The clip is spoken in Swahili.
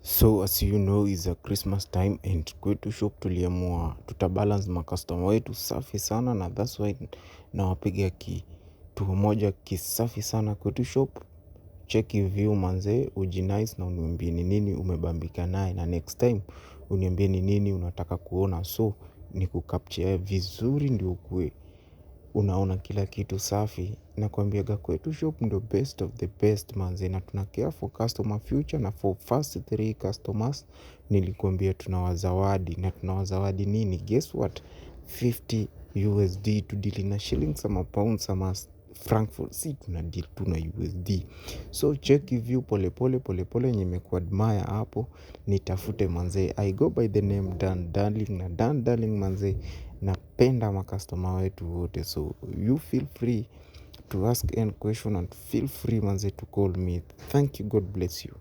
So as you know, is a Christmas time and kwetu shop tuliamua tutabalance makastoma wetu safi sana, na that's why nawapiga kitu moja kisafi sana kwetu shop. Cheki view manze, ujinice na uniambie ni nini umebambika naye, na next time uniambie ni nini unataka kuona, so ni kukapchea vizuri ndio ukue unaona kila kitu safi. Nakwambiaga kwetu shop ndio best of the best manze, na tuna care for customer future, na for first three customers nilikuambia tunawazawadi, na tunawazawadi nini? Guess what, 50 USD tudili na shillings ama pounds ama Frankfurt, si tuna deal tu na USD. So check view polepole polepole yenye imekuadmire hapo, nitafute manze. I go by the name Dan Darling, na Dan Darling manze, napenda makastoma wetu wote, so you feel free to ask any question and feel free manze to call me. Thank you, God bless you.